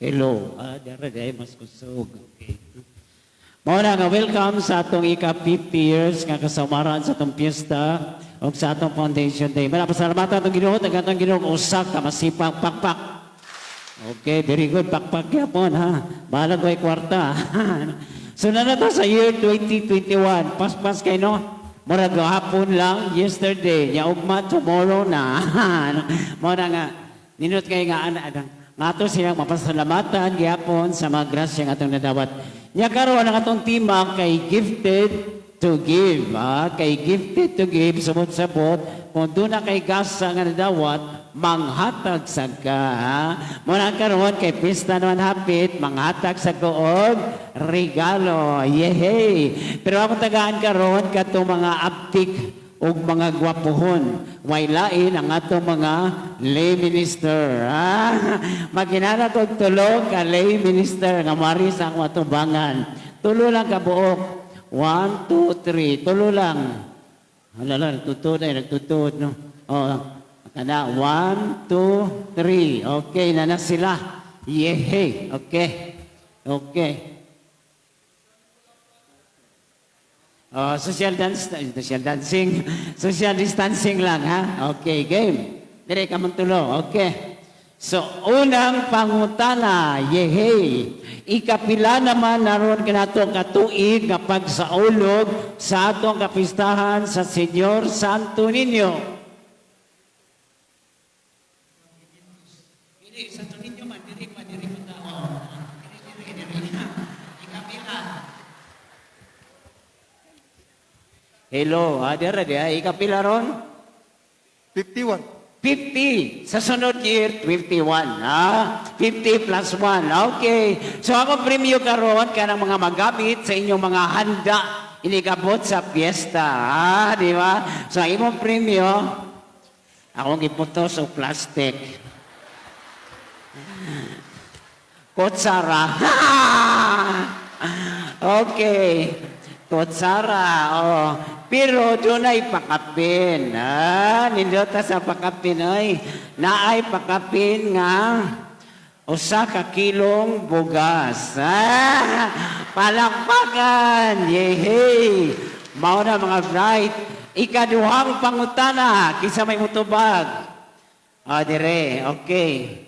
Hello. Ah, dara dai mas kusog. Okay. Mao na nga welcome sa atong ika 50 years nga kasamaran sa atong piyesta ug sa atong foundation day. Mao na pasalamatan atong Ginoo, tagaan atong Ginoo og usa ka masipag pakpak. Okay, very good. Pakpak gyapon ha. Bahalag ko'y kwarta. So na to sa year 2021. Paspas kay no. Murag hapon lang yesterday, nya ugma tomorrow na. Mao na nga nindot kay nga ana ana nga ato silang mapasalamatan gyapon sa mga grasya nga atong nadawat. Nya karon ang atong tema kay gifted to give. Ah, kay gifted to give, sumot-sabot kung duna kay gasa nga nadawat, manghatag sa ka. Ha? Mao na karon kay pista naman hapit, manghatag sa og regalo. Yehey! Pero akong tagaan karon katong mga aptik ug mga gwapuhon. Way lain ang atong mga lay minister. Ha? Maginana kog tulo ka lay minister nga mari sa akong atubangan. Tulo lang ka buok. 1, 2, 3. Tulo lang. Hala lang, nagtutuod ay, nagtutuod, no? Oh, kana, 1, 2, 3. Okay, na na sila. Yehey. Okay. Okay. Oh, social dance, social dancing, social distancing lang, ha? Okay, game. Dire ka man tulo. Okay. So, unang pangutana, yehey. Ikapila naman naron kanato katuig nga pagsaulog sa atong kapistahan sa Señor Santo Niño. Dili, Santo Niño man, diri pa, diri pa tao. Diri, diri, diri. Ikapila. Hello, dira di, ikapila ron? 51. 50. Sa sunod year, 51. Ah, 50 plus 1. Okay. So ako premyo karon kanang mga magamit sa inyong mga handa inikabot sa piyesta. Ah, di ba? So ang imong premyo, akong giputos og plastic. Kutsara. Okay. Kutsara. Oh. Pero dunay pakapin. Ah, nindota sa pakapin ay. Naay pakapin nga usa ka kilong bugas. Ah, palakpakan. Yehey. Mao na mga bright. Ikaduhang pangutana kinsa may mutubag. Ah, dire. Okay.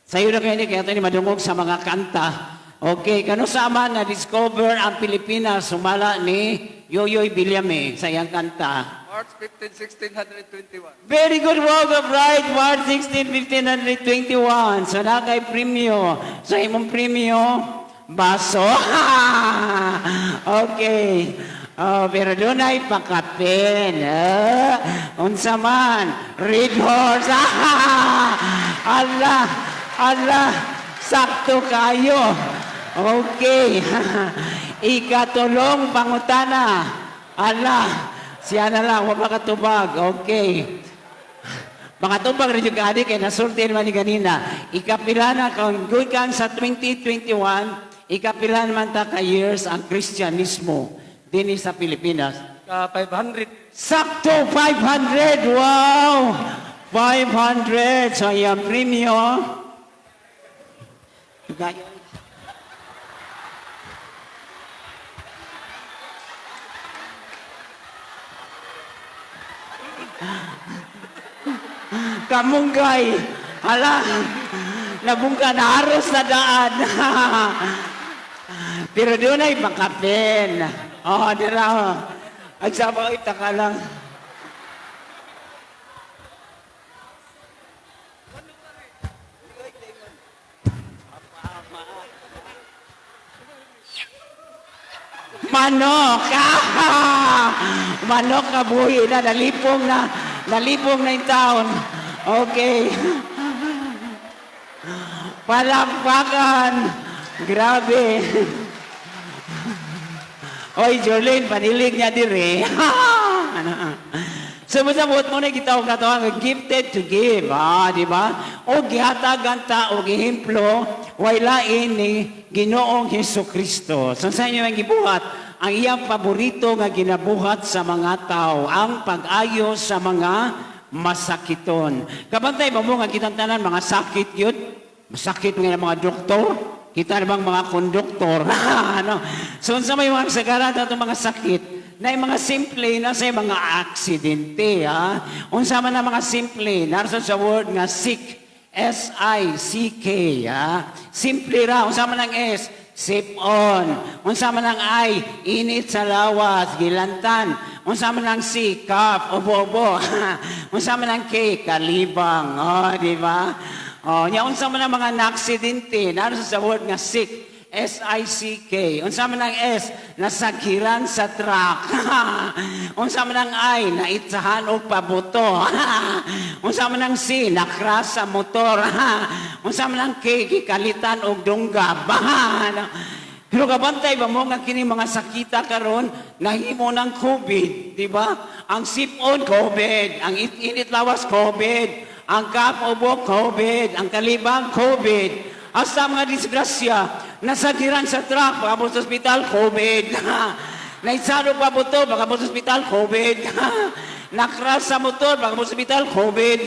Sayo na kayo ni kaya ni madungog sa mga kanta. Okay, kano sa man na discover ang Pilipinas sumala ni Yoyoy Villame sa iyang kanta. March 15, 1621. Very good work of right, March 16, 1521. So na kay premyo. So imong premyo, baso. Okay. Oh, pero doon ay pakapin. Unsa man, red horse. Allah, Allah, sakto kayo. Okay. Ikatulong pangutana. Allah, siya na lang, wa makatubag. Okay. Makatubag rin yung kani kay nasulti naman ni ganina. Ikapila na, kung gikan sa 2021, ikapila naman ta ka years ang Kristyanismo dinhi sa Pilipinas. Ka 500. Sakto 500! Wow! 500! So, yung premyo. Kamunggay. Hala, nabungka na aros na daan. Pero doon ay pakapin. Oh, dira. Oh. Ang sama ko, itaka lang. Manok! Ah! Manok ka buhi na, nalipong na, nalipong na yung taon. Okay. Palakpakan! Grabe. Oy, Jolene, panilig niya dire. Sumot-samot mo na gitawag na to, ang gifted to give. Ah, di ba? O gihatagan ta o gihimplo, way lain ni Ginoong Hesus Kristo. So sa inyo ang gibuhat, ang iyang paborito nga ginabuhat sa mga tao, ang pag-ayo sa mga masakiton. Kabantay ba mo nga kitang tanan mga sakit yun? Masakit nga mga doktor, kita na bang mga konduktor? Ano? So, unsa may mga kasagaran atong mga sakit, na yung mga simple na sa mga aksidente. Ha? Unsa man ang mga simple, narso sa word nga sick, SICK. Ha? Simple ra. Unsa man ang S, sip-on. Unsa man ang I, init sa lawas, gilantan. Unsa man ang C, cough, obo-obo. Unsa man ang K, kalibang. Oh, di ba? Oh, nya unsa man ang mga naaksidente, narso sa word nga sick, SICK. Unsa man ang S, nasagiran sa truck. Unsa man ang I, naitsahan og pabuto. Unsa man ang C, nakras sa motor. Unsa man ang K, gikalitan og dunggab. Ano? Pero kabantay ba mo nga kini mga sakita karon nahimo ng COVID, di ba? Ang sipon, COVID, ang init lawas, COVID, ang cough, ubo, COVID, ang kalibang, COVID. Hasta mga disgrasya, nasagiran sa truck, pag-abot sa ospital, COVID. Naitsado pa buto, pag-abot sa ospital, COVID. Nakras sa motor, pag-abot sa ospital, COVID.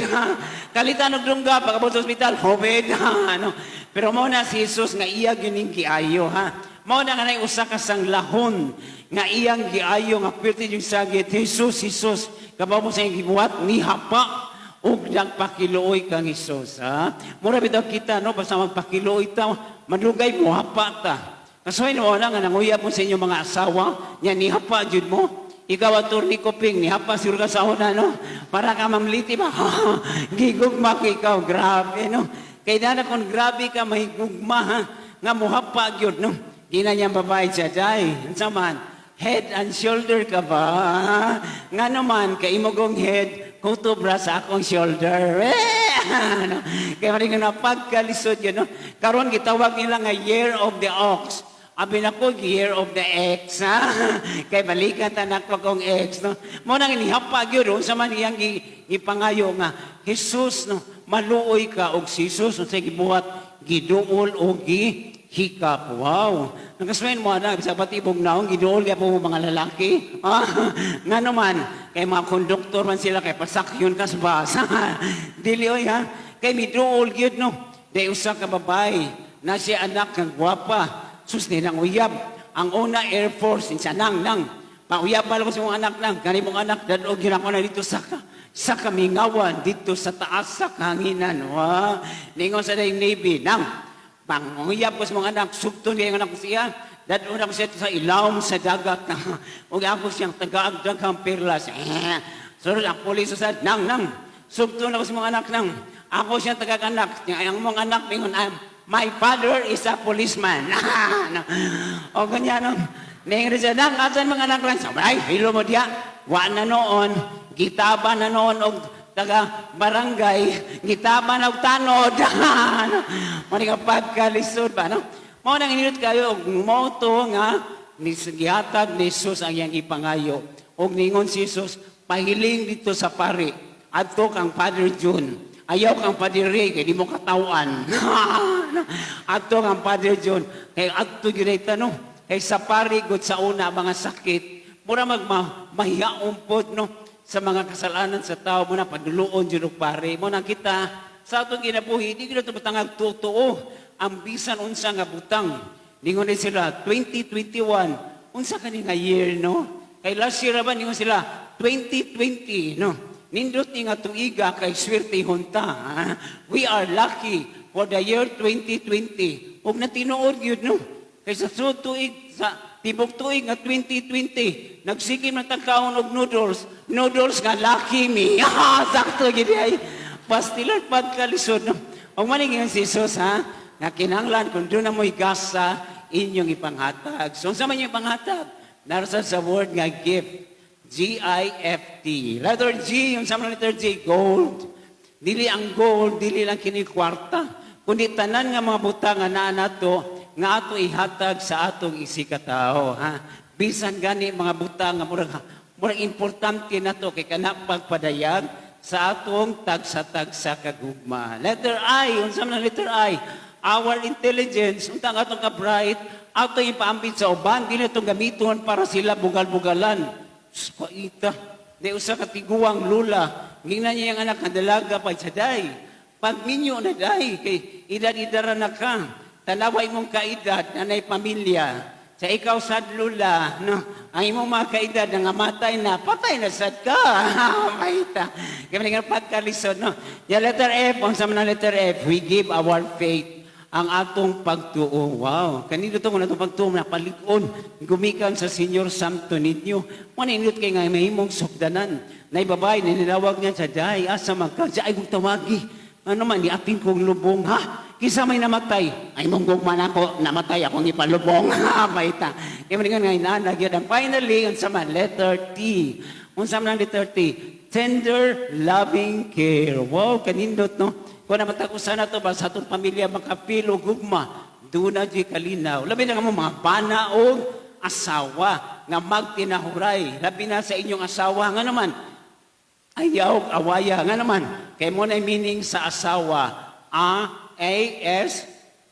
Kalitan og dungga, pag-abot sa ospital, COVID. Ano? Pero mao na si Jesus nga iya gining giayo, ha. Mao na nga nay usa ka sanglahon nga iyang giayo nga perti yung sagit, "Jesus, Jesus, kabaw mo sa iyang gibuhat," nihapa ug nagpakiluoy kang Jesus, ha. Mura bitaw kita, no, basta magpakiluoy ta, madugay mo hapa ta. Kasuhay no na nga nanguyab mo sa inyong mga asawa, nya nihapa jud mo. Ikaw, Attorney Koping, nihapa siguro ka sa una, no? Para ka mamliti ba? Gigugma ko ikaw, grabe, no? Kay na kung grabe ka mahigugma, ha? Nga muhapa gyud, no? Gina niyang babae siya, "Jay, unsa man? Head and shoulder ka ba?" Nga naman, kay imo kong head, kutob ra sa akong shoulder. Eh, ano? Kaya maring nga pagkalisod yun, no? Karon gitawag nila nga Year of the Ox. Abi nako, Year of the Ex, ha? Kay balikan ta nako kong ex, no? Mo nang inihapa gyud, unsa man iyang gipangayo nga, "Jesus, no, maluoy ka," og si Jesus, unsay gibuhat? Giduol og gihikap. Wow. Nakaswain mo na, sa patibong naong, giduol kaya po mga lalaki. Ah, nga naman, kay mga konduktor man sila, kay pasakyon kas bus. Dili oy ha. Kay miduol gyud, no. Di usa ka babae, na siya anak nga gwapa. Sus, ni nang uyab. Ang una, Air Force, insa nang, nang. Pauyab pa ko sa mong anak nang. Kani mong anak, dadog yun ako na dito sa kamingawan, dito sa taas sa kahanginan. Wa. Ningon sa dayong Navy, nang, panguyab ko sa mga anak, sugton niya ang anak ko siya. Dadon ako siya sa ilawom sa dagat. Ug ako siyang tagaag daghang perlas. Eh. Sunod ang pulis sa nang nang. Sugton ako sa mga anak nang. Ako siyang tagag-anak. Ang mga anak mingon, "Ah, my father is a policeman." No. O ganyan, no. Ningon siya, "Nang, asan mga anak lang?" Sabi, "Ay, hilo mo diya. Wa na noon. Gitaba na noon og taga barangay, gitaba na og tanod." Ano? Mao ni nga pagkalisod ba, no? Mao nang inilot kayo og moto nga ni gihatag ni Jesus ang iyang ipangayo. Og ningon si Jesus, "Pahiling dito sa pari. Adto kang Father June. Ayaw kang Father Ray, kay di mo katawan. Adto kang Father June." Kay adto gyud ay no. Kay sa pari gud sa una mga sakit, mura magma mahiyaon pod, no, sa mga kasalanan sa tao mo na paduluon jud og pare. Mo na kita sa atong kinabuhi, di gyud nato butangag totoo ang bisan unsa nga butang. Ningon ni sila 2021, unsa kani nga year, no? Kay last year ba ningon sila 2020, no? Nindot ni nga tuiga kay swerte hunta, ha? We are lucky for the year 2020. Ug natinuod gyud, no? Kay sa sunod tuig, sa tibok tuig nga 2020, nagsigim na tagkaon og noodles, noodles nga lucky me. Ah, sakto gid ay. Pastilan pagkalisod, no. Og maning si Jesus, ha, nga kinahanglan kung doon na mo'y gasa inyong ipanghatag. So unsa man yung ipanghatag? Narasa sa word nga gift. GIFT. Letter G, yung sa mga letter G, gold. Dili ang gold, dili lang kini kwarta. Kundi tanan nga mga butang nga naa nato nga ato ihatag sa atong isigkatawo, ha. Bisan gani mga butang nga murag importante nato kay kana pagpadayag sa atong tagsa-tagsa kagugma. Letter I, unsa man ang letter I? Our intelligence, unta ang atong ka-bright, ato ipaambit sa uban, dili itong gamiton para sila bugal-bugalan. Sus, paita. Di usa ka tiguang lula. Gingnan niya yung anak nga dalaga pa sa day. Pagminyo na dahi, kay edad-idara na ka. Tanaway mong kaedad, nanay pamilya. Sa ikaw sad lula, no? Ang imong mga kaedad nga matay na, patay na sad ka. Mahita. Kaya nga pagkalisod, no? Ya letter F, unsa man ang letter F? We give our faith, ang atong pagtuo. Wow. Kanino to kung atong pagtuo na palig-on gumikan sa Senyor Santo Niño. Maninot kay nga mahimong sukdanan. Nay babae nilawag niya sa day asa man ka ay kong tawagi. Ano man ni apin kong lubong, ha? Kinsa may namatay? Ay mong gugma nako, namatay akong ipalubong. Ha, baita. Kaya man nga inana gyud. And finally, unsa man letter T? Unsa man ang letter T? Tender loving care. Wow, kanindot, no? Kung namatag usa na to ba sa atong pamilya makapilo gugma, duna di kalinaw. Labi na nga mo mga bana o asawa nga magtinahuray. Labi na sa inyong asawa nga naman, ayaw awaya nga naman. Kay mo na meaning sa asawa. A A S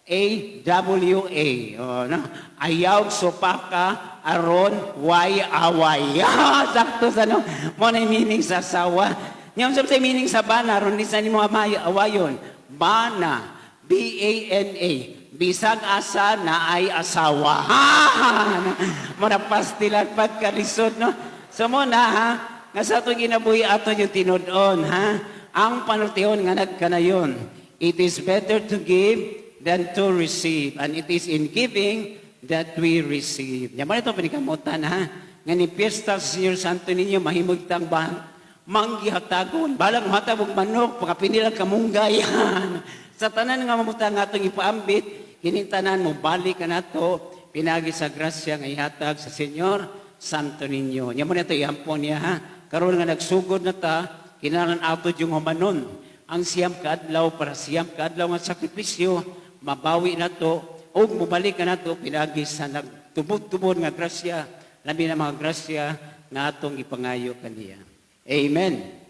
A W A. Oh, no? Ayaw supaka aron way away. Sakto sa no. Mo na meaning sa asawa. Nya unsa sa meaning sa bana aron di sa nimo awayon? Bana. B A N A. Bisag asa na ay asawa. Mo na pastilan pagkalisod, no. So mo na ha nga sa atong ginabuhi aton yung tinud-on, ha. Ang panultihon nga nagkanayon. It is better to give than to receive. And it is in giving that we receive. Nya mo ito panikamutan ha. Nga ni piyesta sa Senyor Santo Niño mahimog tang ba manggihatagon. Balang hatag og manok, pakapinilang kamunggay. Sa tanan nga mamutang nga atong ipaambit, kining tanan mo balik ka nato pinagi sa grasya nga ihatag sa Senyor Santo Niño. Nya mo na ito ihampon niya ha. Karon nga nagsugod na ta, kinahanglan ato yung humanon. Ang 9 ka adlaw para 9 ka adlaw nga sakripisyo, mabawi na to, ug mobalik ka nato pinagi sa nagtubod-tubod nga grasya, labi na mga grasya nga atong ipangayo kaniya. Amen.